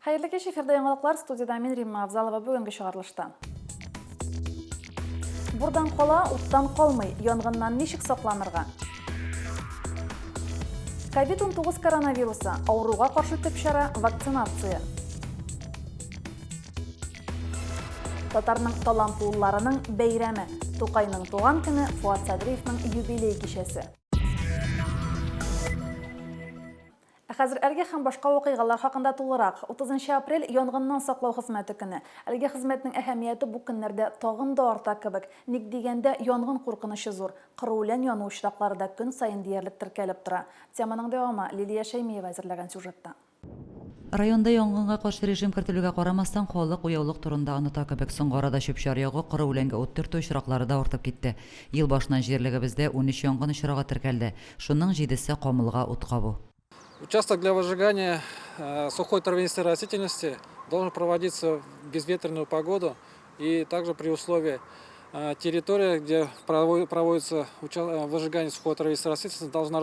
Хәерле кич, эфирда яңалыклар, студиядә мин Римма Авзалова бүгенге чыгарылышта. Бурдан кала, уттан калмый, янгыннан ничек сакланырга? Ковид-19 коронавирусы, авыруга каршы төп чара вакцинация. Татарның талантлыларының бәйрәме, Тукайның туган көне, Фуат Садриевның юбилей кичәсе. Ә хәзер әлеге һәм башка вакыйгалар хакында тулырак. 30 нчы апрель, янгыннан саклау хезмәте көне. Әлеге хезмәтнең әһәмияте бу көннәрдә тагын да арта кебек. Ник дигәндә, янгын куркынычы зур. Коры үлән яну очраклары да көн саен диярлек теркәлеп тора. Теманың дәвамы, Лилия Шәймиева әзерләгән сюжетта. Районда янгынга каршы режим кертелүгә карамастан, халык уяулык турында оныта кебек. Соңгы арада чүп-чар ягу, коры үләнгә ут төртү очраклары да артып китте. Ел башыннан җирлегебездә 13 янгын очрагы теркәлде. Шуның җидесе камылга ут кабу. Участок для выжигания сухой травянистой растительности должен проводиться в безветренную погоду и также при условии территория, где проводится выжигание сухой травянистой растительности, должна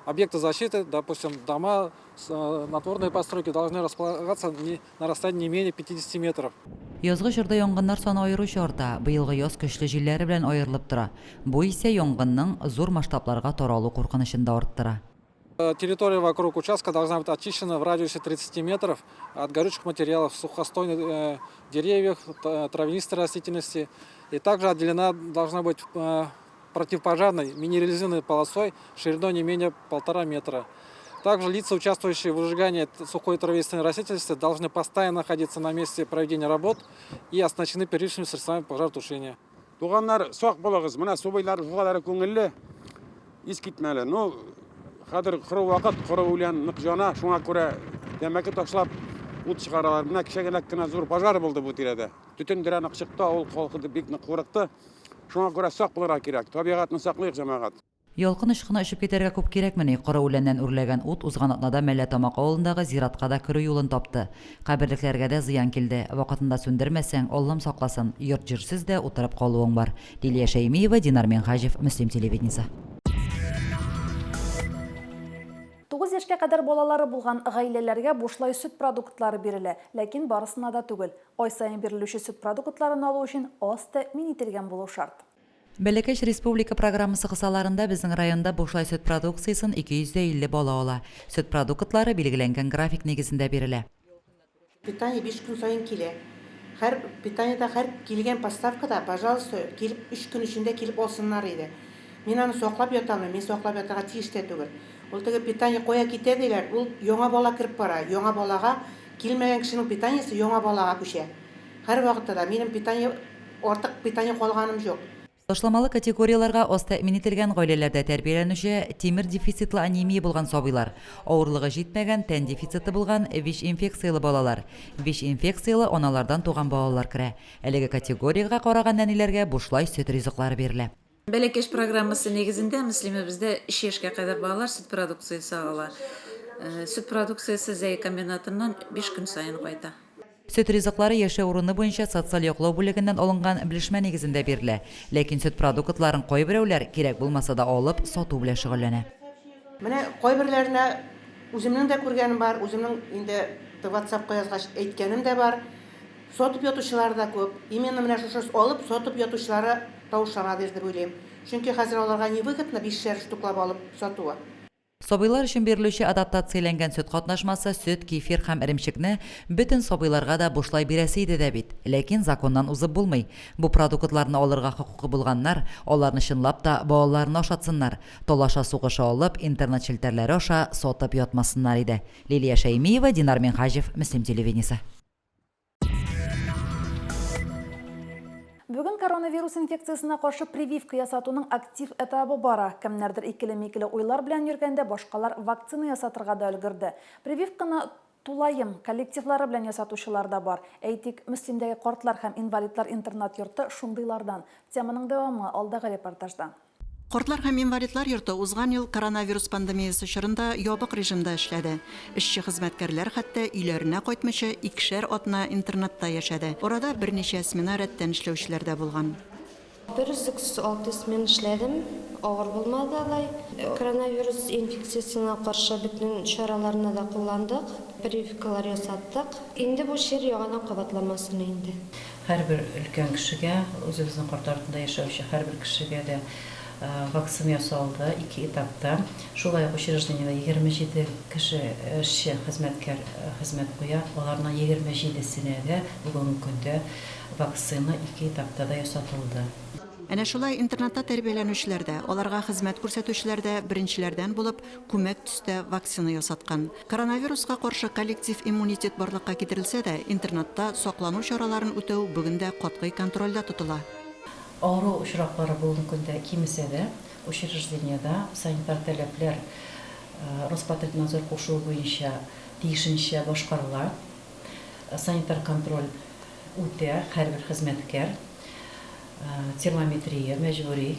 объекты защиты, допустим, дома, надворные постройки должны располагаться на расстоянии не менее 50 метров. Язгы чорда янгыннар саны аеруча арта. Быелгы яз көчле җилләре белән аерылып тора. Бу исә янгынның зур масштабларга таралу куркынычын да арттыра. Территория вокруг участка должна быть очищена в радиусе 30 метров от горючих материалов, сухостойных деревьев, травянистой растительности. И также отделена должна быть противопожарной минерализированной полосой шириной не менее полтора метра. Также лица, участвующие в выжигании сухой травянистой растительности, должны постоянно находиться на месте проведения работ и оснащены первичными средствами пожаротушения. Туганнар, сак булыгыз. Менә субайлар шулкадәр күңелле. Искитмәле. Ну, хәзер коры вакыт, коры үлән нык җана, шуңа күрә тәмәке ташлап ут чыгаралар. Менә кичәгенәк кенә зур пожар булды бу тирәдә. Төтен дерә нык чыкты, авыл халкы бик нык курыкты. Шуңа күрә сак булырга кирәк. Табигатьне саклыйк, җәмәгать. Ялкын очкыны очып китәргә күп кирәкмени, коры үләннән үрләгән ут узган атнада Мәлләтамак авылындагы зиратка да керү юлын тапты. Каберлекләргә дә зыян килде. Вакытында сүндермәсәң, Аллам сакласын, йорт-җирсез дә утырып калуың бар. Лилия Шәймиева, Динар Минһаҗев, Мөслим телевидениесе. 9 яшькә кадәр балалары булган гаиләләргә бушлай сөт продуктлары бирелә, ләкин барысына да түгел. Ай саен бирелүче сөт продуктларын алу өчен аз тәэмин ителгән булу шарт. Бәләкәч республика программасы кысаларында безнең районда бушлай сөт продукциясен 250 бала ала. Сөт продуктлары билгеләнгән график нигезендә бирелә. Питание биш көн саен килә. Һәр питаниедә һәр килгән поставкада, пожалуйста, килеп өч көн эчендә килеп алсыннар иде. Мин аны саклап ята алмыйм, мин саклап ятарга тиеш тә түгел. Ул теге питание кая китә диләр, ул яңа бала кереп бара, яңа балага килмәгән кешенең питаниесе яңа балага күчә. Һәрвакытта да минем питание артык питание калганым җук. Ташламалы категорияләргә аз тәэмин ителгән гаиләләрдә тәрбияләнүче, тимер дефицитлы анемия булган сабыйлар, авырлыгы җитмәгән, тән дефициты булган, ВИЧ-инфекцияле балалар, ВИЧ-инфекцияле аналардан туган балалар керә. Әлеге категориягә караган нәниләргә бушлай сөт ризыклары бирелә. Бәләкәч программасы нигезендә Мөслимебездә өч яшькә кадәр балалар сөт продукциясе ала. Сөт продукциясе Зәй комбинатыннан биш көн саен кайта. Сөт ризыклары яшәү урыны буенча социаль яклау бүлегеннән алынган белешмә нигезендә бирелә. Ләкин сөт продуктларын кайберәүләр, кирәк булмаса да алып, сату белән шөгыльләнә. Менә кайберләренә үземнең дә күргәнем бар, үземнең инде ватсапка язгач әйткәнем дә бар. Сатып ятучылары да күп. Именно менә шушы алып сатып ятучылары тавышлана дип уйлыйм. Чөнки хәзер аларга не выгодно бишшәр штуклап алып сатуы. Сабыйлар өчен бирелүче адаптацияләнгән сөт катнашмасы, сөт, кефир һәм эремчекне бөтен сабыйларга да бушлай бирәсе иде дә бит. Ләкин законнан узып булмый. Бу продуктларны алырга хокукы булганнар, аларны чынлап та балаларына ашатсыннар, талаша-сугыша алып, интернет челтәрләре аша сатып ятмасыннар иде. Лилия Шәймиева, Динар Минһаҗев, Мөслим телевидениесе. Бүген коронавирус инфекциясенә каршы прививка ясатуның актив этабы бара. Кемнәрдер икеле-микеле уйлар белән йөргәндә, башкалар вакцина ясатырга да өлгерде. Прививканы тулаем коллективлары белән ясатучылар да бар. Әйтик, Мөслимдәге картлар һәм инвалидлар интернат-йорты шундыйлардан. Теманың дәвамы алдагы репортажда. Картлар һәм инвалидлар йорты узган ел коронавирус пандемиясе чорында ябык режимда эшләде. Эшче-хезмәткәрләр хәтта өйләренә кайтмыйча икешәр атна интернатта яшәде. Арада берничә смена рәттән эшләүчеләр дә булган. Берөзлексез алты смена эшләдем, авыр булмады алай. Коронавирус инфекциясенә каршы бөтен чараларны да кулландык, прививкалар ясаттык. Инде бу чир яңадан кабатланмасын инде. Һәрбер өлкән кешегә, үзебезнең карт артында яшәүче һәрбер кешегә дә вакцина ясалды, ике этапта. Шулай ук учреждениедә 27 кеше эшче, хезмәткәр хезмәт куя. Аларның 27 сенә дә бүгенге көндә вакцина ике этапта да ясатылды. Әнә шулай интернатта тәрбияләнүчеләр дә, аларга хезмәт күрсәтүчеләр дә беренчеләрдән булып күмәк төстә вакцина ясаткан. Коронавируска каршы коллектив иммунитет барлыкка китерелсә дә, интернатта саклану чараларын үтәү бүген дә катгый контрольдә тотыла. Авыру очраклары бүгенге көндә кимесә дә, учреждениедә санитар таләпләр Роспотребнадзор кушуы буенча тиешенчә башкарыла. Санитар контроль үтә һәрбер хезмәткәр. Термометрия мәҗбүри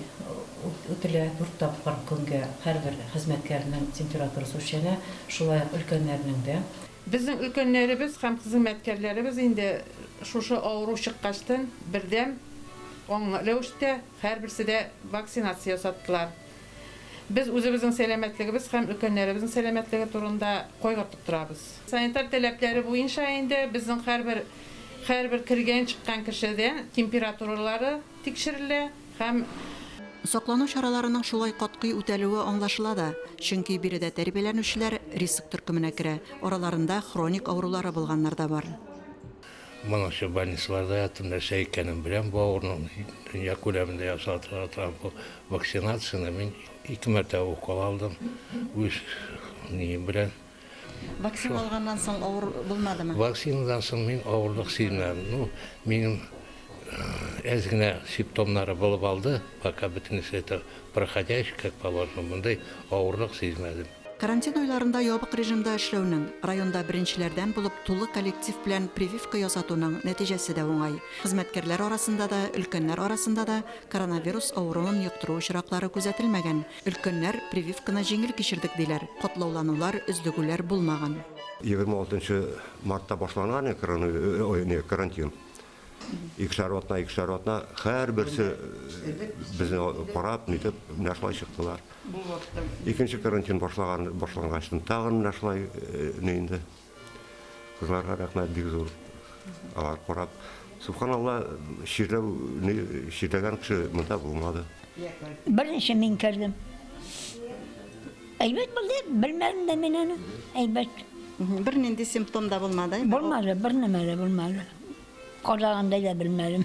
үтелә, дүрт тапкыр көнгә һәрбер хезмәткәрнең температурасы үлчәнә, шулай ук өлкәннәрнең дә. Безнең өлкәннәребез һәм хезмәткәрләребез инде шушы авыру чыккачтын бердәм, аңлы рәвештә һәрберсе дә вакцинация ясаттылар. Без үзебезнең сәламәтлегебез һәм өлкәннәребезнең сәламәтлеге турында кайгыртып торабыз. Санитар таләпләре буенча инде безнең һәрбер һәрбер кергән-чыккан кешедән температуралары тикшерелә һәм. Саклану чараларының шулай катгый үтәлүе аңлашыла да, чөнки биредә тәрбияләнүчеләр риск төркеменә керә, араларында хроник авырулары булганнар да бар. Моңарчы больницаларда яттым, нәрсә икәнен беләм бу авыруның, дөнья күләмендә ясала торган бу вакцинацияне мин ике мәртәбә укол алдым, үз нием белән. Вакцина алганнан соң авыр булмадымы? Вакцинадан соң мин авырлык сизмәдем. Ну, минем әз генә симптомнары булып алды, пока бөтенесе это проходящий, как положено, мондый авырлык сизмәдем. Карантин айларында ябык режимда эшләүнең, районда беренчеләрдән булып тулы коллектив белән прививка ясатуның нәтиҗәсе дә уңай. Хезмәткәрләр арасында да, өлкәннәр арасында да коронавирус авыруын йоктыру очраклары күзәтелмәгән. Өлкәннәр прививканы җиңел кичердек, диләр, катлауланулар, өзлегүләр булмаган. 26 нчы мартта башланган карантин. Икешәр атна, икешәр атна һәрберсе безне карап, нитеп, менә шулай чыктылар. Икенче карантин башлаган, башлангачтын тагын менә шулай ни инде. Кызларга рәхмәт бик зур. Алар карап, субханалла, чирләү, ни, чирләгән кеше монда булмады. Беренче мин кердем. Әйбәт булды, белмәдем дә мин аны. Әйбәт. Бернинди симптом да булмады? Булмады, бернәмә дә булмады. Карагандай да белмәдем.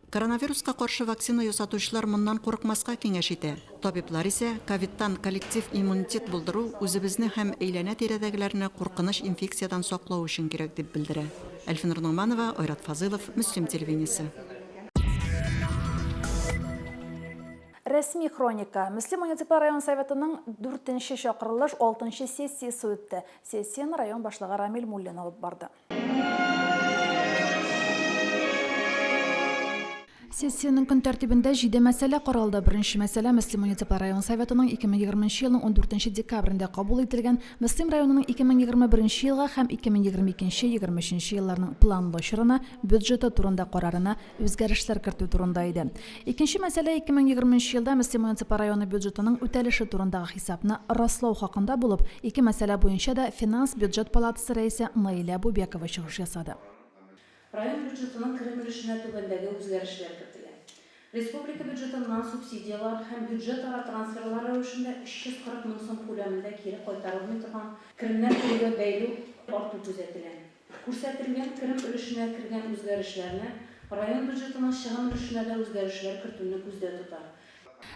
Коронавируска каршы вакцина ясатучылар моннан курыкмаска киңәш итә. Табиблар исә, ковидтан коллектив иммунитет булдыру үзебезне һәм әйләнә-тирәдәгеләрне куркыныч инфекциядән саклау өчен кирәк, дип белдерә. Әлфинур Ногманова, Айрат Фазылов, Мөслим телевидениесе. Рәсми хроника. Мөслим муниципаль район Советының дүртенче чакырылыш алтынчы сессиясе үтте. Сессияне район башлыгы Рамил Муллин алып барды. Сессиянең көн тәртибендә җиде мәсьәлә каралды. Беренче мәсьәлә Мөслим муниципаль район Советының 2020 елның 14 декабрендә кабул ителгән Мөслим районының 2021 елга һәм 2022-2023 елларның планлы чорына бюджеты турында карарына үзгәрешләр кертү турында иде. Икенче мәсьәлә 2020 елда Мөслим муниципаль районы бюджетының үтәлеше турындагы хисапны раслау хакында булып, ике мәсьәлә буенча да Финанс-бюджет палатасы рәисе Наилә Бубекова чыгыш ясады. Район бюджетының керем өлешенә түбәндәге үзгәрешләр кертелә. Республика бюджетыннан субсидияләр һәм бюджетара трансферлар рәвешендә 340 мең сум күләмендә кире кайтарылмый торган керемнәр керүгә бәйле арту күзәтелә. Күрсәтелгән керем өлешенә кергән үзгәрешләрне район бюджетының чыгым өлешенә дә үзгәрешләр кертүне күздә тота.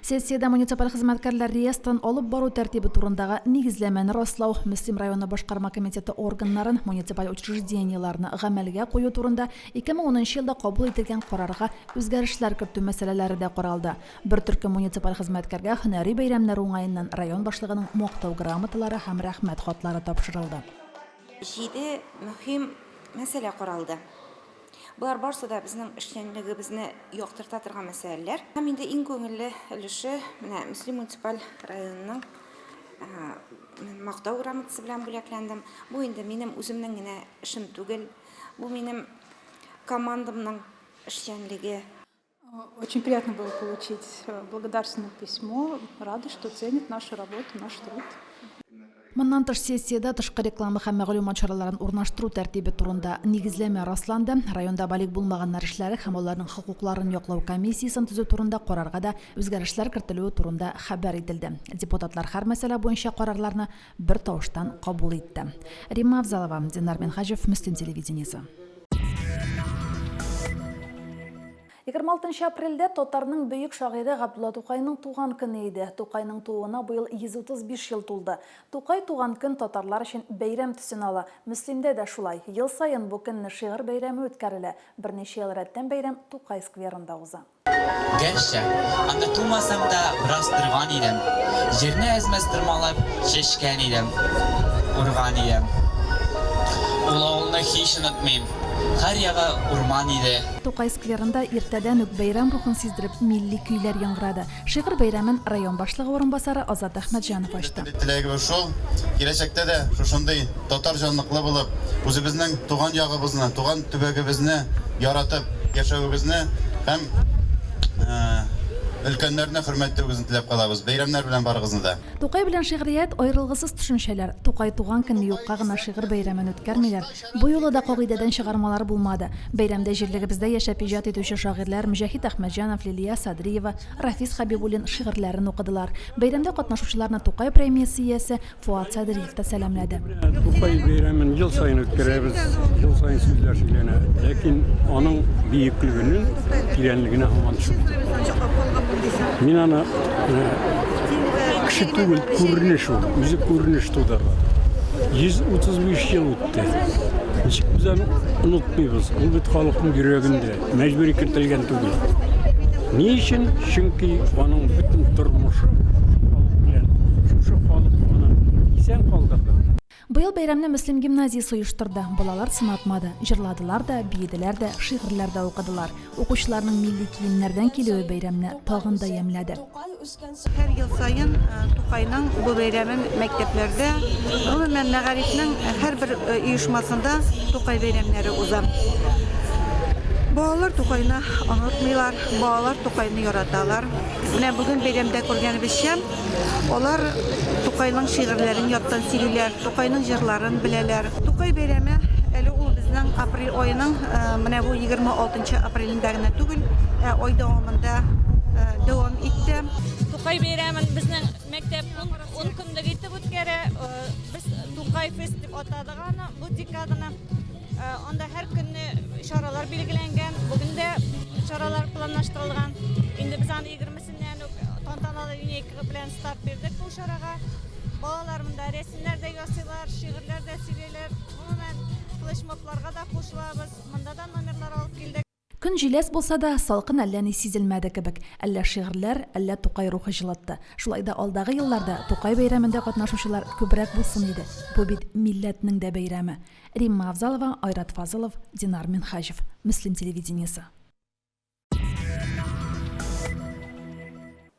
Сессиядә муниципаль хезмәткәрләр реестрын алып бару тәртибе турындагы нигезләмәне раслау, Мөслим районы башкарма комитеты органнарын, муниципаль учреждениеләрне гамәлгә кую турында 2010 нчы елда кабул ителгән карарга үзгәрешләр кертү мәсьәләләре дә каралды. Бер төркем муниципаль хезмәткәргә һөнәри бәйрәмнәр уңаеннан район башлыгының Мактау грамоталары һәм Рәхмәт хатлары тапшырылды. Җиде мөһим мәсьәлә каралды. Болар барысы да безнең эшчәнлегебезне яктырта торган мәсьәләләр. Һәм инде иң күңелле өлеше, менә Мөслим муниципаль районының Мактау грамотасы белән бүләкләндем. Бу инде минем үземнең генә эшем түгел, бу минем командамның эшчәнлеге. Очень приятно было получить благодарственное письмо. Рады, что ценят нашу работу, наш труд. Моннан тыш, сессиядә тышкы реклама һәм мәгълүмат чараларын урнаштыру тәртибе турында нигезләмә расланды, районда балигъ булмаганнар эшләре һәм аларның хокукларын яклау комиссиясен төзү турында карарга да үзгәрешләр кертелүе турында хәбәр ителде. Депутатлар һәр мәсьәлә буенча карарларны бертавыштан кабул итте. Римма Авзалова, Динар Минһаҗев, Мөслим телевидениесе. 26 нчы апрельдә татарның бөек шагыйре Габдулла Тукайның туган көне иде. Тукайның тууына быел 135 ел тулды. Тукай туган көн татарлар өчен бәйрәм төсен ала. Мөслимдә дә шулай. Ел саен бу көнне шигырь бәйрәме үткәрелә. Берничә ел рәттән бәйрәм Тукай скверында уза. Гәрчә, анда тумасам да, бераз торган идем, Җирне әз-мәз тырмалап, чәчкән идем, урган идем. Ул авылны һич онытмыйм, һәр ягы урман иде. Тукай скверында иртәдән үк бәйрәм рухын сиздереп милли көйләр яңгырады. Шигырь бәйрәмен район башлыгы урынбасары Азат Әхмәтҗанов ачты. Теләгебез шул, киләчәктә дә шушындый татар җанлыклы булып, үзебезнең туган ягыбызны, туган төбәгебезне яратып яшәвегезне һәм өлкәннәрне хөрмәт итүегезне теләп калабыз. Бәйрәмнәр белән барыгызны да! Тукай белән шигърият, аерылгысыз төшенчәләр. Тукай туган көнне юкка гына шигырь бәйрәмен үткәрмиләр. Бу юлы да кагыйдәдән чыгармалар булмады. Бәйрәмдә җирлегебездә яшәп иҗат итүче шагыйрьләр Мөҗәһит Әхмәтҗанов, Лилия Садриева, Рафис Хәбибуллин шигырьләрен укыдылар. Бәйрәмдә катнашучыларны Тукай премиясе иясе Фоат Садриев та сәламләде. Тукай бәйрәмен ел саен үткәрәбез, ел саен сүзләр сөйләнә. Ләкин аның бөеклегенең тирәнлегенә һаман төшеп китә. Мин аны кеше түгел, күренеш ул, үзе күренеш тудырды. 135 ел үтте. Ничек без аны онытмыйбыз? Ул бит халыкның йөрәгендә, мәҗбүри кертелгән түгел. Ни өчен? Чөнки аның бөтен тормышы халык белән. Шушы халык аны исән калдырды. Быел бәйрәмне Мөслим гимназиясе оештырды. Балалар сынатмады. Җырладылар да, биеделәр дә, шигырьләр дә укыдылар. Укучыларның милли киемнәрдән килүе бәйрәмне тагын да ямьләде. Һәр ел саен Тукайның бу бәйрәмен мәктәпләрдә, гомумән, мәгарифнең һәрбер оешмасында Тукай бәйрәмнәре уза. Балалар Тукайны онытмыйлар, балалар Тукайны яраталар. Менә бүген бәйрәмдә күргәнебезчә, алар Тукайның шигырьләрен яттан сөйлиләр, Тукайның җырларын беләләр. Тукай бәйрәме әле ул безнең апрель аеның менә бу 26 нчы апрелендә генә түгел, ә ай дәвамында дәвам итте. Тукай бәйрәмен безнең мәктәп ун көнлек итеп үткәрә. Без Тукай фест дип атадык аны, бу декаданы. Анда һәр көнне чаралар билгеләнгән. Бүген дә чаралар планлаштырылган. Инде без аны 20-сеннән үк тантаналы линейка белән старт бирдек бу чарага. Балалар монда рәсемнәр дә ясыйлар, шигырьләр дә сөйлиләр. Гомумән, флешмобларга да кушылабыз. Монда да номерлар алып килдек. Көн җиләс булса да, салкын әллә ни сизелмәде кебек. Әллә шигырьләр, әллә Тукай рухы җылытты. Шулай да алдагы елларда Тукай бәйрәмендә катнашучылар күбрәк булсын иде. Бу бит милләтнең дә бәйрәме. Римма Авзалова, Айрат Фазылов, Динар Минһаҗев. Мөслим телевидениесе.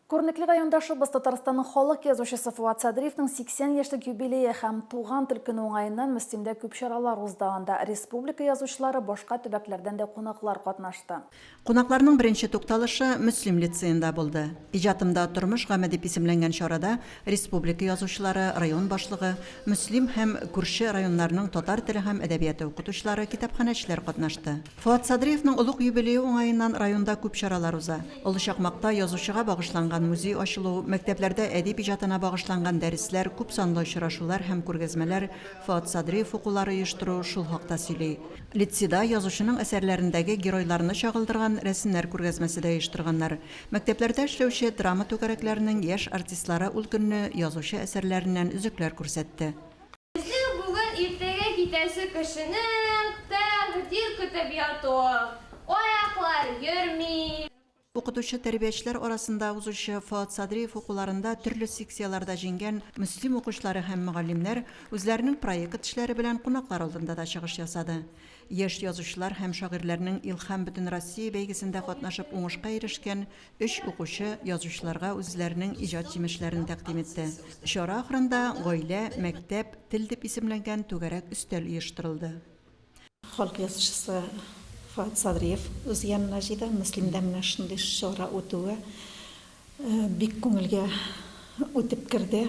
Күренекле райондашыбыз, Татарстанның халык язучысы Фоат Садриевның 80 яшьлек юбилее һәм туган тел көне уңаеннан Мөслимдә күп чаралар узды. Анда республика язучылары, башка төбәкләрдән дә кунаклар катнашты. Кунакларның беренче тукталышы Мөслим лицеенда булды. Иҗатымда тормыш гаме дип исемләнгән чарада республика язучылары, район башлыгы, Мөслим һәм күрше районнарның татар теле һәм әдәбияты укытучылары, китапханәчеләр катнашты. Фоат Садриевның олуг юбилее уңаеннан районда күп чаралар уза. Олы Чакмакта язучыга багышланган музей ачылу, мәктәпләрдә әдип иҗатына багышланган дәресләр, күпсанлы очрашулар һәм күргәзмәләр, Фоат Садриев укулары оештыру шул хакта сөйли. Лицейда язучының әсәрләрендәге геройларны чагылдырган рәсемнәр күргәзмәсе дә оештырганнар. Мәктәпләрдә эшләүче драма түгәрәкләренең яшь артистлары ул көнне язучы әсәрләреннән өзекләр күрсәтте. Безнең бүген иртәгә китәсе кешенең тәкъдир көтеп ятуы, аяклар йөрми. Укытучы-тәрбиячеләр арасында узучы Фоат Садриев укуларында төрле секцияләрдә җиңгән Мөслим укучылары һәм мөгаллимнәр үзләренең проект эшләре белән кунаклар алдында да чыгыш ясады. Яшь язучылар һәм шагыйрьләрнең Илһам Бөтенроссия бәйгесендә катнашып уңышка ирешкән Өч укучы язучыларга үзләренең иҗат җимешләрен тәкъдим итте. Чара ахырында Гаилә, мәктәп, тел дип исемләнгән түгәрәк өстәл оештырылды. Халык язучысы Фоат Садриев үз янына җыйды. Мөслимдә менә шундый чара үтүе бик күңелгә үтеп керде.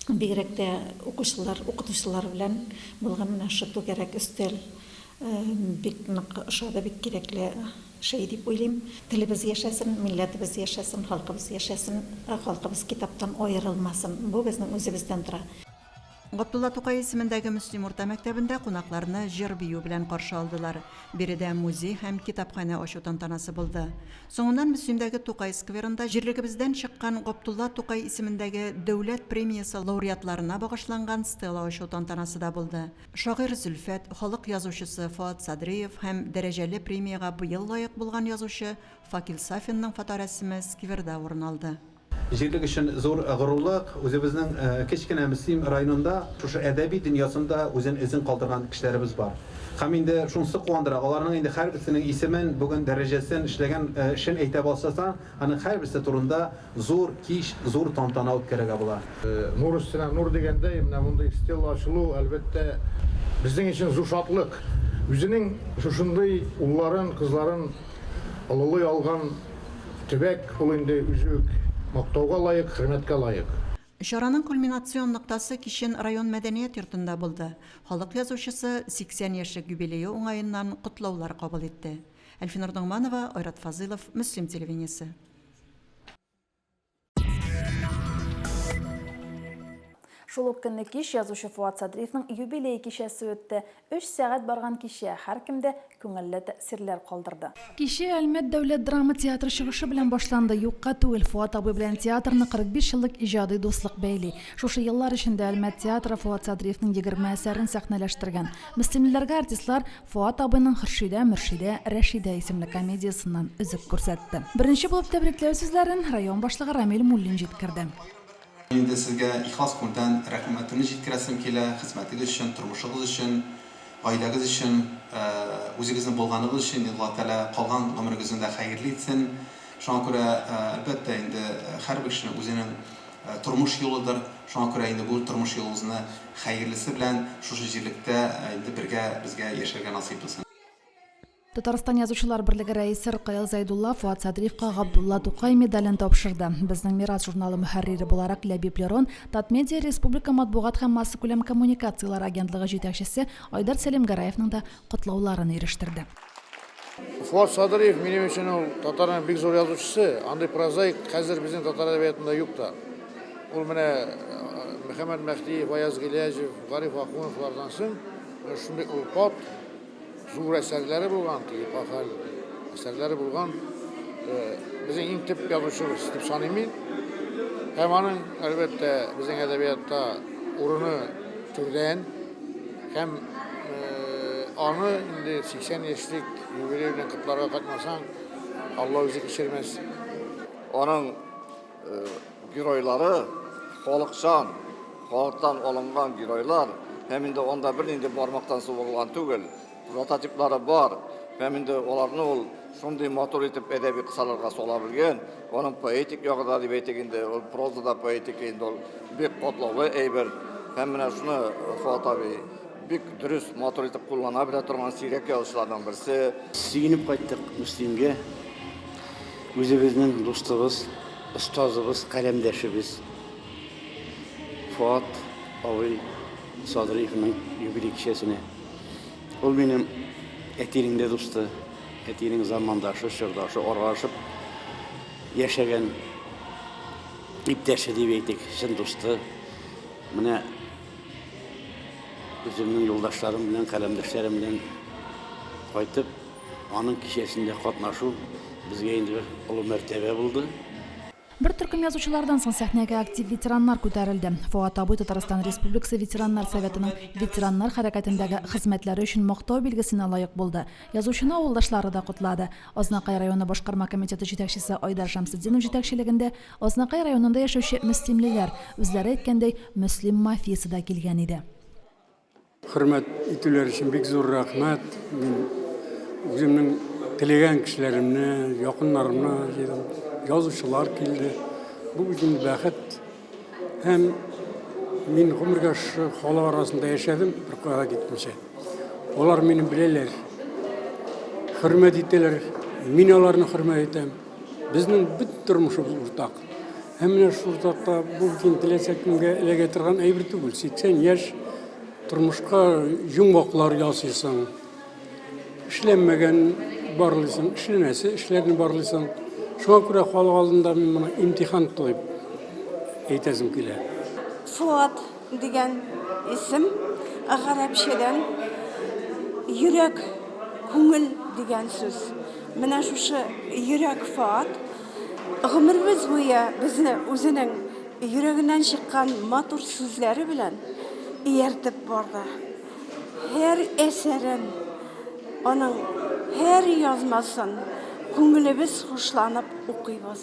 Бигрәк тә укучылар, укытучылар белән булган менә шушы түгәрәк өстәл бик нык ошады, бик кирәкле шәй дип уйлыйм. Телебез яшәсен, милләтебез яшәсен, халкыбыз яшәсен, халкыбыз китаптан аерылмасын. Бу безнең үзебездән тора. Габдулла Тукай исемендәге Мөслим урта мәктәбендә кунакларны җыр-бию белән каршы алдылар. Биредә музей һәм китапханә ачу тантанасы булды. Соңыннан Мөслимдәге Тукай скверында җирлегебездән чыккан Габдулла Тукай исемендәге Дәүләт премиясе лауреатларына багышланган стела ачу тантанасы да булды. Шагыйрь Зөлфәт, халык язучысы Фоат Садриев һәм дәрәҗәле премиягә быел лаек булган язучы Факил Сафинның фоторәсеме скверда урын алды. Җирлек өчен зур горурлык, үзебезнең кечкенә Мөслим районында шушы әдәби дөньясында үзен эзен калдырган кешеләребез бар. Һәм инде шунысы куандыра, аларның инде һәрберсенең исемен, бүген дәрәҗәсен, эшләгән эшен әйтә башласаң, аның һәрберсе турында зур кич, зур тантана үткәрергә була. Нур өстенә нур дигәндәй, менә мондый стела ачылу, әлбәттә, безнең өчен зур шатлык. Үзенең шушындый улларын, кызларын олылый алган Төбәк ул инде үзе үк мактауга лаек, хөрмәткә лаек. Чараның кульминацион ноктасы кичен район мәдәният йортында булды. Халык язучысы 80 яшьлек юбилее уңаеннан котлаулар кабул итте. Әлфинур Ногманова, Айрат Фазыйлов, Мөслим телевидениесе. Шул ук көнне кич язучы Фоат Садриевның юбилей кичәсе үтте. Өч сәгать барган кичә һәркемдә күңелле тәэсирләр калдырды. Кичә Әлмәт дәүләт драма театры чыгышы белән башланды. Юкка түгел, Фоат абый белән театрны 45 еллык иҗади дуслык бәйли. Шушы еллар эчендә Әлмәт театры Фоат Садриевның 20 әсәрен сәхнәләштергән. Мөслимлеләргә артистлар Фоат абыйның Хөршидә, Мөршидә, Рәшидә исемле комедиясеннән өзек күрсәтте. Беренче булып тәбрикләү сүзләрен район башлыгы Рамил Муллин җиткерде. Инде сезгә ихлас күңелдән рәхмәтемне җиткерәсем килә, хезмәтегез өчен, тормышыгыз өчен, гаиләгез өчен, үзегезнең булганыгыз өчен, инде Аллаһ Тәгалә калган гомерегезне дә хәерле итсен. Шуңа күрә, әлбәттә, инде һәрбер кешенең үзенең тормыш юлыдыр. Шуңа күрә инде бу тормыш юлыбызны хәерлесе белән шушы җирлектә инде бергә безгә яшәргә насыйп булсын. Татарстан Язучылар берлеге рәисе Ркаил Зәйдулла Фоат Садриевка Габдулла Тукай медален тапшырды. Безнең мирас журналы мөхәррире буларак Ләбиб Лерон, Татмедиа республика матбугат һәм массакүләм коммуникацияләр агентлыгы җитәкчесе Айдар Сәлимгәрәевның да котлауларын ирештерде. Фоат Садриев минем өчен ул татарның бик зур язучысы. Андый прозаик хәзер безнең татар әдәбиятында юк та. Ул менә Мөхәммәт Мәһдиев, Аяз Гыйләҗев, Гариф Ахуновлардан соң шундый олпат, зур әсәрләре булган, теге эпохаль әсәрләре булган безнең иң төп язучыбыз дип саныйм мин. Һәм аның, әлбәттә, безнең әдәбиятта урыны түрдән. Һәм аны инде 80 яшьлек юбилей белән котларга кайтмасаң, Алла үзе кичермәс. Аның геройлары халыкчан, халыктан алынган геройлар һәм инде анда бернинди бармактан сугылган түгел, прототиплары бар һәм инде аларны ул шундый матур итеп әдәби кысаларга сала белгән. Аның поэтик ягы да дип әйтик инде, ул проза да поэтика инде ул бик катлаулы әйбер. Һәм менә шуны Фоат абый бик дөрес, матур итеп куллана белә торган сирәк язучыларның берсе. Сөенеп кайттык Мөслимгә. Үзебезнең дустыбыз, остазыбыз, каләмдәшебез Фоат абый Садриевның юбилей кичәсенә. Ул минем әтинең дә дусты, әтинең замандашы, чордашы, аралашып яшәгән иптәше дип әйтик, чын дусты. Менә үземнең юлдашларым белән, каләмдәшләрем белән кайтып, аның кичәсендә катнашу безгә инде бер олы мәртәбә булды. Бер төркем язучылардан соң сәхнәгә актив ветераннар күтәрелде. Фоат абый Татарстан Республикасы Ветераннар советының ветераннар хәрәкәтендәге хезмәтләре өчен мактау билгесенә лаек булды. Язучыны авылдашлары да котлады. Азнакай районы башкарма комитеты җитәкчесе Айдар Шәмсетдинов җитәкчелегендә Азнакай районында яшәүче мөслимлеләр, үзләре әйткәндәй, Мөслим мафиясе дә килгән иде. Хөрмәт итүләре өчен бик зур рәхмәт. Мин үземнең теләгән кешеләремне, якыннарымны җыйдым. Язучылар килде. Бу бит инде бәхет. Һәм мин гомергә шушы халык арасында яшәдем, беркая да китмичә. Алар мине беләләр. хөрмәт итәләр, мин аларны хөрмәт итәм. Безнең бөтен тормышыбыз уртак. Һәм менә шул уртакта бу бит инде теләсә кемгә эләгә торган әйбер түгел. 80 яшь тормышка йомгаклар ясыйсың. Эшләнмәгән барлыйсың, эшләнәсе эшләрне барлыйсың. Шуңа күрә халык алдында мин моны имтихан кылып әйтәсем килә. Фуат дигән исем гарәпчәдән йөрәк, күңел дигән сүз. Менә шушы йөрәк Фоат гомеребез буе безне үзенең йөрәгеннән чыккан матур сүзләре белән ияртеп барды. Һәр әсәрен, аның һәр язмасын күңелебез хушланып укыйбыз.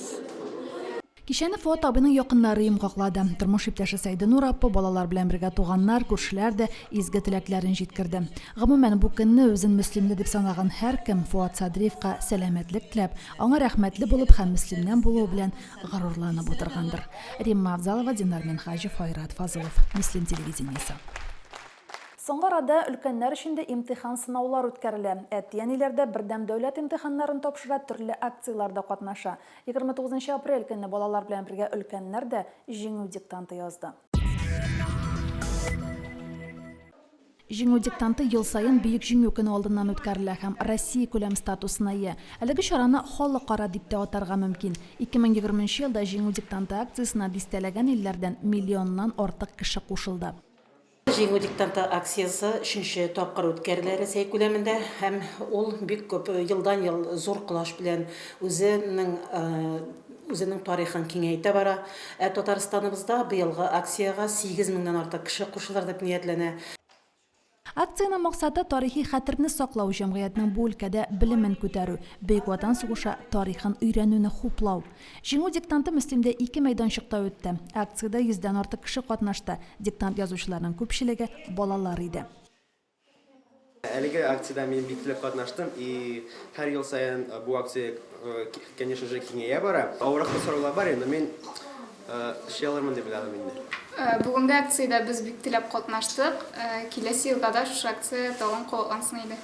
Кичәне Фоат абыйның якыннары йомгаклады. Тормыш иптәше Сәйденур апа, балалар белән бергә туганнар, күршеләр дә изге теләкләрен җиткерде. Гомумән, бу көнне үзен мөслимле дип санаган һәркем Фоат Садриевка сәламәтлек теләп, аңа рәхмәтле булып һәм Мөслимнән булуы белән горурланып утыргандыр. Римма Авзалова, Динар Минһаҗев, Айрат Фазылов. Мөслим телевидениесе. Соңгы арада өлкәннәр өчен дә имтихан-сынаулар үткәрелә. Әти-әниләр дә бердәм дәүләт имтиханнарын тапшыра, төрле акцияләрдә катнаша. 29 нчы апрель көнне балалар белән бергә өлкәннәр дә Җиңү диктанты язды. Җиңү диктанты ел саен Бөек Җиңү көне алдыннан үткәрелә һәм Россиякүләм статусына ия. Әлеге чараны халыкара дип тә атарга мөмкин. 2020 нче елда Җиңү диктанты акциясенә дистәләгән илләрдән миллионнан артык кеше кушылды. Җиңү диктанты акциясе өченче тапкыр үткәрелә Рәсәй күләмендә һәм ул бик күп елдан-ел зур колач белән үзенең үзенең тарихын киңәйтә бара. Ә Татарстаныбызда быелгы акциягә 8 меңнән артык кеше кушылыр дип ниятләнә. Акциянең максаты, тарихи хәтерне саклау, җәмгыятьнең бу өлкәдә белемен күтәрү, Бөек Ватан сугышы тарихын өйрәнүне хуплау. Җиңү диктанты Мөслимдә ике мәйданчыкта үтте. Акциядә йөздән артык кеше катнашты. Диктант язучыларның күпчелеге балалар иде. Әлеге акциядә мин бик теләп катнаштым и һәр ел саен бу акция, конечно же, киңәя бара. Авыррак та сораулар бар инде, но мин Эшли алырмын дип уйладым инде. Бүгенге акциядә без бик теләп катнаштык. Киләсе елда да шушы акция тагын кабатлансын иде.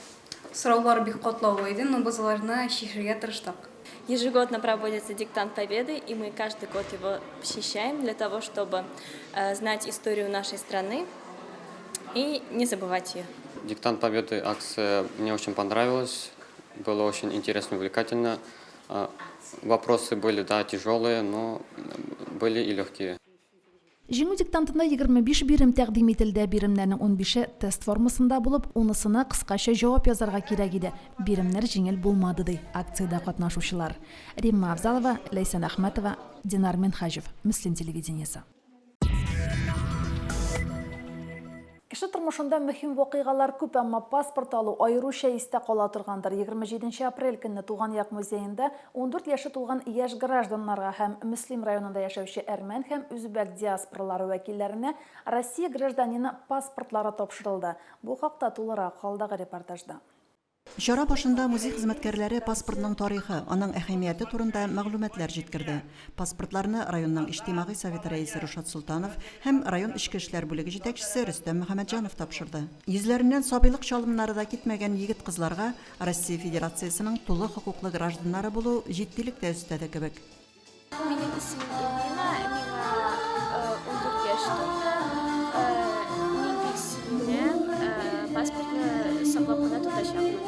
Сораулар бик катлаулы иде, но без аларны чишергә тырыштык. Ежегодно проводится диктант Победы, и мы каждый год его посещаем для того, чтобы знать историю нашей страны и не забывать ее. Диктант Победы акция мне очень понравилась, было очень интересно, увлекательно. Вопросы были, да, тяжелые, но были и легкие. Җиңү диктантында 25 бирем тәкъдим ителде. Биремнәрнең унбише тест формасында булып, унысына кыскача җавап язарга кирәк иде. Биремнәр җиңел булмады, ди акциядә катнашучылар. Римма Авзалова, Ләйсән Әхмәтова, Динар Минһаҗев, Мөслим телевидениесе. Кеше тормышында мөһим вакыйгалар күп, әмма паспорт алу аеруча истә кала торгандыр. 27 нче апрель көнне Туган як музеенда 14 яше тулган яшь гражданнарга һәм Мөслим районында яшәүче әрмән һәм үзбәк диаспоралары вәкилләренә Россия гражданины паспортлары тапшырылды. Бу хакта тулырак алдагы репортажда. Чара башында музей хезмәткәрләре паспортның тарихы, аның әһәмияте турында мәгълүматлар җиткерде. Паспортларны районның Иҗтимагый советы рәисе Рушат Солтанов һәм район эчке эшләр бүлеге җитәкчесе Рөстәм Мөхәммәтҗанов тапшырды. Йөзләреннән сабыйлык чалымнары да китмәгән егет-кызларга Россия Федерациясенең тулы хокуклы гражданнары булу җитдилек тә өстәде кебек. Минем исемем Эльмина, миңа 14 яшь тулды. Мин бик сөенәм, паспортны саклап кына тотачакмын.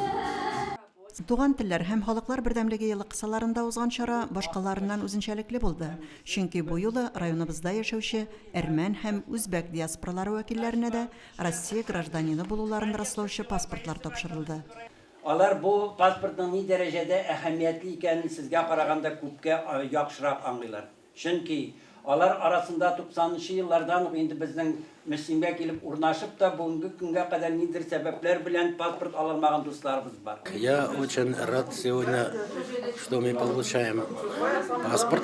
Туган телләр һәм халыклар бердәмлеге елы кысаларында узган чара башкаларыннан үзенчәлекле булды, чөнки бу юлы районыбызда яшәүче әрмән һәм үзбәк диаспоралары вәкилләренә дә Россия гражданины булуларын раслаучы паспортлар тапшырылды. Алар бу паспортның ни дәрәҗәдә әһәмиятле икәнен сезгә караганда күпкә яхшырак аңлыйлар. Чөнки алар арасында туксанынчы еллардан ук инде безнең Мөслимгә килеп урнашып та, бүгенге көнгә кадәр ниндидер сәбәпләр белән паспорт ала алмаган дусларыбыз бар. Я очень рад сегодня, что мы получаем паспорт.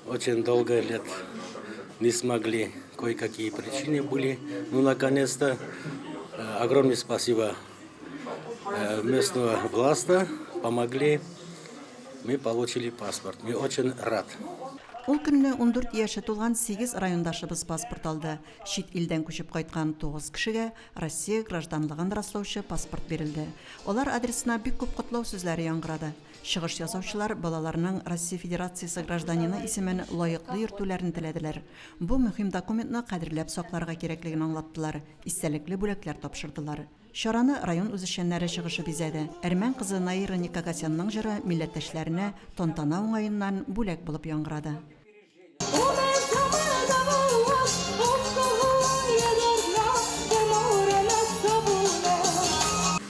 Очень долго лет не смогли, кое-какие причины были. Ну, наконец-то, огромное спасибо местного власта, помогли, мы получили паспорт. Мы очень рад. Ул көнне 14 яше тулган сигез райондашыбыз паспорт алды. Чит илдән күчеп кайткан тугыз кешегә Россия гражданлыгын раслаучы паспорт бирелде. Алар адресына бик күп котлау сүзләре яңгырады. Чыгыш ясаучылар балаларның Россия Федерациясе гражданины исемен лаеклы йөртүләрен теләделәр. Бу мөһим документны кадерләп сакларга кирәклеген аңлаттылар, истәлекле бүләкләр тапшырдылар. Чараны район үзешчәннәре чыгышы бизәде. Әрмән кызы Наира Никогосянның җыры милләттәшләренә тантана уңаеннан бүләк булып яңгырады.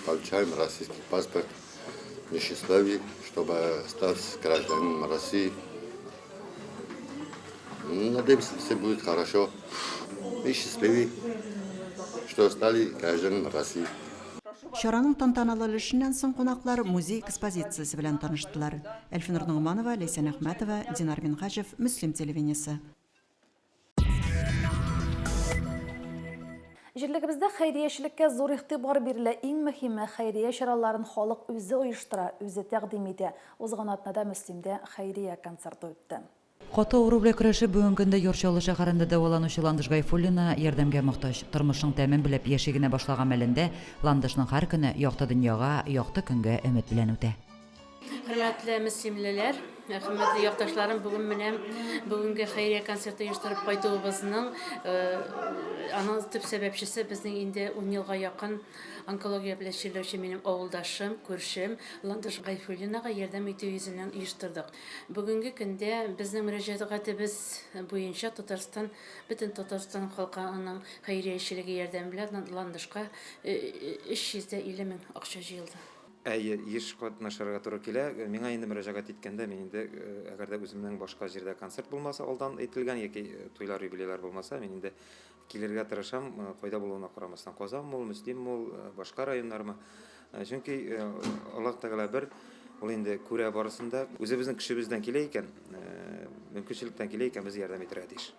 Получаем российский паспорт. Мы счастливы, чтобы стать гражданином России. Надеемся, все будет хорошо. Мы счастливы, что стали гражданами России. Чараның тантаналы өлешеннән соң кунаклар музей экспозициясе белән таныштылар. Әлфинур Ногманова, Ләйсән Әхмәтова, Динар Минһаҗев, Мөслим телевидениесе. Җирлегебездә хәйриячелеккә зур игътибар бирелә. Иң мөһиме, хәйрия чараларын халык үзе оештыра, үзе тәкъдим итә. Узган атнада Мөслимдә хәйрия концерты үтте. Каты авыру белән көрәшеп, бүгенге көндә Яр Чаллы шәһәрендә дәваланучы Ландыш Гайфуллина ярдәмгә мохтаҗ. Тормышның тәмен белеп яши генә башлаган мәлендә Ландышның һәр көне якты дөньяга, якты көнгә өмет белән үтә. Хөрмәтле мөслимлеләр, хөрмәтле якташларым, бүген менә бүгенге хәйрия концерты оештырып кайтуыбызның аның төп сәбәпчесе безнең инде ун елга якын онкология белән чирләүче минем авылдашым, күршем Ландыш Гайфуллинага ярдәм итү йөзеннән оештырдык. Бүгенге көндә безнең мөрәҗәгатебез буенча Татарстан, бөтен Татарстан халкының хәйриячелеге ярдәме белән Ландышка 350 мең акча җыелды. Әйе, еш катнашырга туры килә. Миңа инде мөрәҗәгать иткәндә, мин инде, әгәр дә үземнең башка җирдә концерт булмаса, алдан әйтелгән яки туйлар, юбилейлар булмаса, мин инде килергә тырышам, кайда булуына карамастан, Казанмы ул, Мөслимме ул, башка районнармы. Чөнки Аллаһ Тәгалә бер, ул инде күрә барысын да. Үзебезнең көчебездән килә икән, мөмкинчелектән килә икән, без ярдәм итәргә тиеш.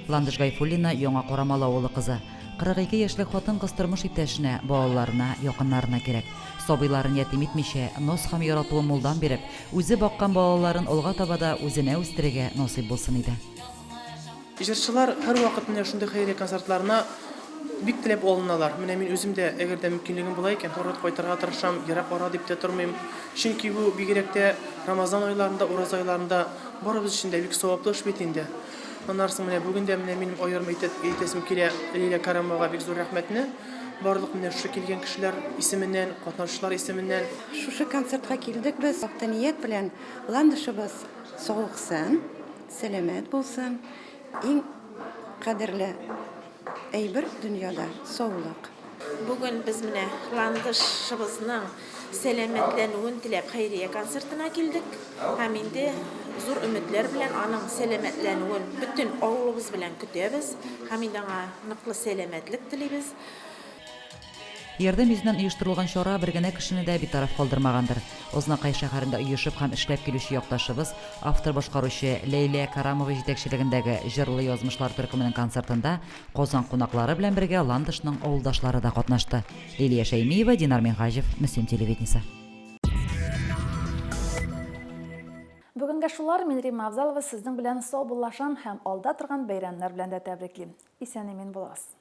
Ландыш Гайфуллина, Яңа Карамалы авылы кызы. 42 яшьлек хатын-кыз тормыш иптәшенә, балаларына, якыннарына кирәк. Сабыйларын ятим итмичә, наз һәм яратуын мулдан биреп, үзе баккан балаларын алга таба да үзенә үстерергә насыйп булсын иде. Җырчылар һәрвакыт менә шундый хәйрия концертларына бик теләп алыналар. Менә мин үзем дә, әгәр дә мөмкинлегем була икән, һәрвакыт кайтырга тырышам, ерак ара дип тә тормыйм. Чөнки бу бигрәк тә Рамазан айларында, ураза айларында Барыбыз өчен дә бик саваплы эш бит инде. Аннары соң менә бүген дә менә минем аерым әйтәсем килә Лилия Карамовага бик зур рәхмәтне. Барлык менә шушы килгән кешеләр исеменнән, катнашучылар исеменнән. Шушы концертка килдек без якты ният белән. Ландышыбыз савыксын, сәламәт булсын. Иң кадерле әйбер дөньяда, саулык. Бүген без менә Ландышыбызның сәламәтләнүен теләп хәйрия концертына килдек һәм инде зур өметләр белән аның сәламәтләнүен бөтен авылыбыз белән көтәбез һәм инде аңа ныклы сәламәтлек телибез. Ярдәм йөзеннән оештырылган чара бер генә кешене дә битараф калдырмагандыр. Азнакай шәһәрендә оешып һәм эшләп килүче якташыбыз, автор-башкаручы Ләйлә Карамова җитәкчелегендәге Җырлы язмышлар төркеменең концертында Казан кунаклары белән бергә Ландышның авылдашлары да катнашты. Лилия Шәймиева, Динар Минһаҗев, Мөслим телевидениесе. Бүгенгә шулар, мин Римма Авзалова сезнең белән саубуллашам һәм алда торган бәйрәмнәр белән дә тәбриклим. Исән-имин булыгыз.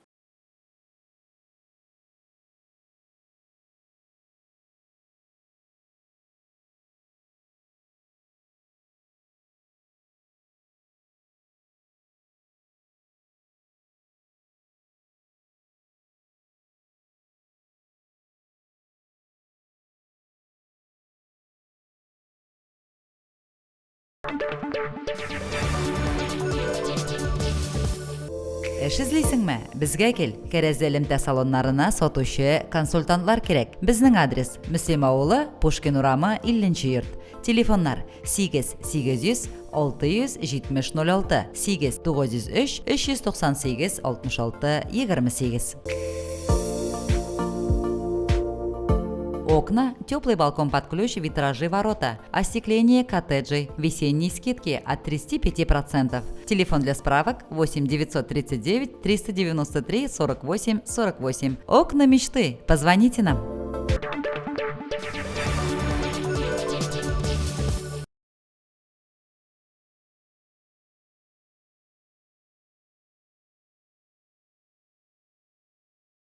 Эш эзлисеңме? Безгә кил. Кәрәзле элемтә салоннарына сатучы консультантлар кирәк. Безнең адрес: Мөслим авылы, Пушкин урамы, 50 нче йорт. Телефоннар: 8 800 670 06, 8 903 398 66 28. Окна, теплый балкон под ключ, витражи, ворота, остекление коттеджей, весенние скидки от 35%. Телефон для справок 8 939 393 48 48. Окна мечты. Позвоните нам.